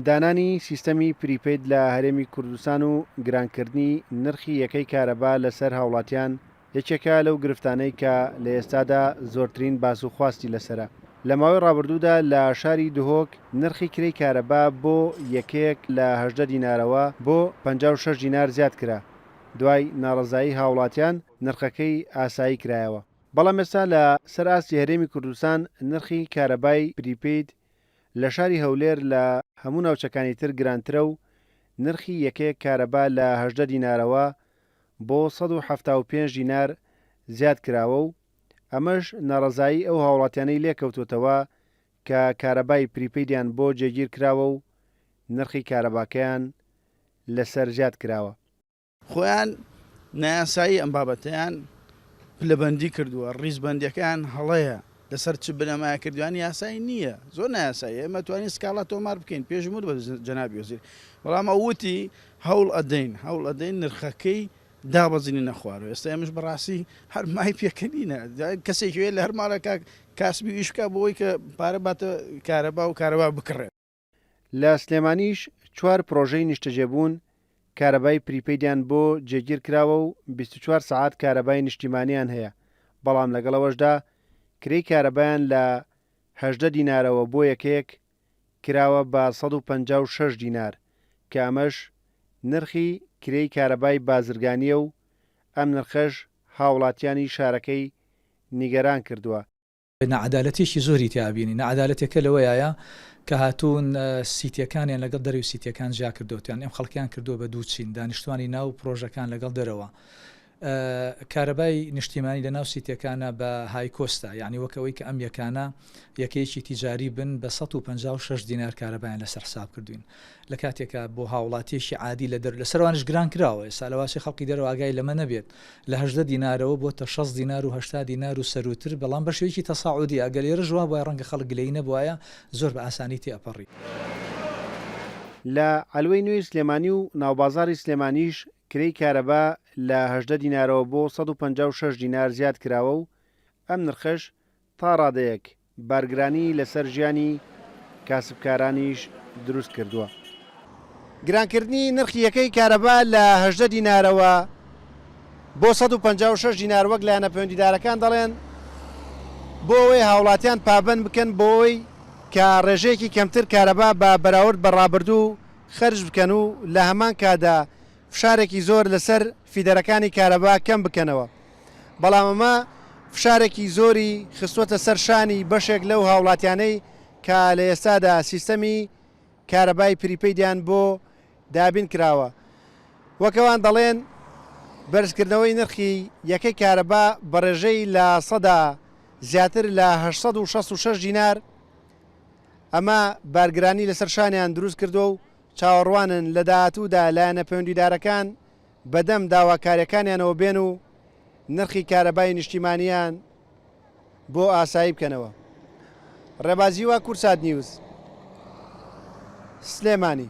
دانانی سیستەمی prepaid لە هەرێمی کوردستان و گرانکردنی نرخی یەکەی کارەبا لەسەر هاوڵاتیان یەکێکە لەو گرفتانەی کە لە ئێستادا زۆرترین باس و خواستی لەسەرە. لە ماوەی ڕابردوودا لە شاری دهۆک نرخی کرێی کارەبا بۆ یەکەیەک لە 18 دینارەوە بۆ 56 دینار زیاد کرا، دوای ناڕەزایی هاوڵاتیان نرخەکەی ئاسایی کرایەوە. بەڵام ئێستا لە سەر ئاستی هەرێمی کوردستان نرخی کارەبای prepaid لە شاری هەولێر لە هەموو ناوچەکانی تر گرانترە و نرخی یەکەیەک کارەبا لە 18 دینارەوە بۆ 175 دینار زیاد کراوە و ئەمەش ناڕەزایی ئەو هاوڵاتیانەی لێکەوتووەتەوە کە کارەبای prepaid یان بۆ جێگیر کراوە و نرخی کارەباکەیان لەسەر زیاد کراوە. خۆیان نایاسایی ئەم بابەتەیان پلەبەندی کردووە، ڕیزبەندیەکەیان هەڵەیە، لەسەر چ بنەمایەک کردویان یاسایی نییە، زۆر نایاساییە، ئێمە توانین سکاڵا تۆمار بکەین پێشموت بە جەنابی وەزیر، بەڵام ئەو وتی هەوڵ ئەدەین، هەوڵ ئەدەین نرخەکەی دابەزینینە خوارەوە، ئێستا ئێمەش بەڕاستی هەر مای پێکەنینە، کەسێکی هەیە لە هەر ماڵێکا کاسبی و ئیش بکا بۆ ئەوەی کە پارە باتە کارەبا و کارەبا بکڕێت. لە سلێمانیش چوار پڕۆژەی نیشتەجێبوون کارەبای prepaid یان بۆ جێگیر کراوە و 24 سەعات کارەبای نیشتیمانیان هەیە، بەڵام لەگەڵ ئەوەشدا کرێی کارەبایان لە 18 دینارەوە بۆ یەکەیەک کراوە بە 156 دینار کە ئەمەش نرخی کرێی کارەبای بازرگانییە و ئەم نرخەش هاوڵاتیانی شارەکەی نیگەران کردووە. ناعەدالەتیەکی زۆری تیا ئەبینی، ناعەدالەتیەکە لەوەیایە کە هاتوون سیتیەکانیان لەگەڵ دەرەوی سیتیەکان جیا کردۆتەوە، یان ئەم خەڵکیان کردووە بە دوو چین، دانیشتوانی ناو پرۆژەکان لەگەڵ دەرەوە. کارەبای نیشتیمانی لە ناو سیتیەکانە بە high cost ە، یانی وەک ئەوەی کە ئەم یەکانە یەکەیەکی تیجاری بن بە 156 دینار کارەبایان لەسەر حساب کردوین. لە کاتێکا بۆ هاوڵاتیەکی عادی لە دەر لەسەروانیش گران کراوە ئێستا لەواچێ خەڵکی دەرەوە ئاگای لەمە نەبێت لە 18 دینارەوە بۆتە 60 دینار و 80 دینار و سەروتر بەڵام بە شێوەیەکی تەساعودی ئەگەر لێرەش وابوایە ڕەنگە خەڵک گلەیی نەبوایە زۆر بە ئاسانی تێ ئەپەڕی. لە عەلوەی نوێی سلێمانی و ناوبازاڕی سلێمانیش کرێی کارەبا لە 18 دینارەوە بۆ 156 دینار زیاد کراوە و ئەم نرخەش تا ڕادەیەک بارگرانی لەسەر ژیانی کاسبکارانیش دروست کردووە. گرانکردنی نرخی یەکەی کارەبا لە 18 دینارەوە بۆ 156 دینار وەک لایەنە پەیوەندیدارەکان دەڵێن، بۆ ئەوەی هاوڵاتیان پابەند بکەن بەوەی کە ڕێژەیەکی کەمتر کارەبا بە بەراورد بە ڕابردوو خەرج بکەن و لە هەمان کاتدا فشارێکی زۆر لەسەر feeder ەکانی کارەبا کەم بکەنەوە، بەڵام ئەمە فشارێکی زۆری خستووەتە سەر شانی بەشێک لەو هاوڵاتیانەی کە لە ئێستادا سیستەمی کارەبای prepaid یان بۆ دابین کراوە. وەک ئەوان دەڵێن بەرزکردنەوەی نرخی یەکەی کارەبا بە ڕێژەی زیاتر لە 866 دینار، ئەمە بارگرانی لەسەر شانیان دروست کردووە و چاوەڕوانن لە داهاتوودا لایەنە پەیوەندیدارەکان بەدەم داواکارییەکانیانەوە بێن و نرخی کارەبای نیشتیمانییان بۆ ئاسایی بکەنەوە. ڕێباز هیوا، کوردسات نیوز، سلێمانی.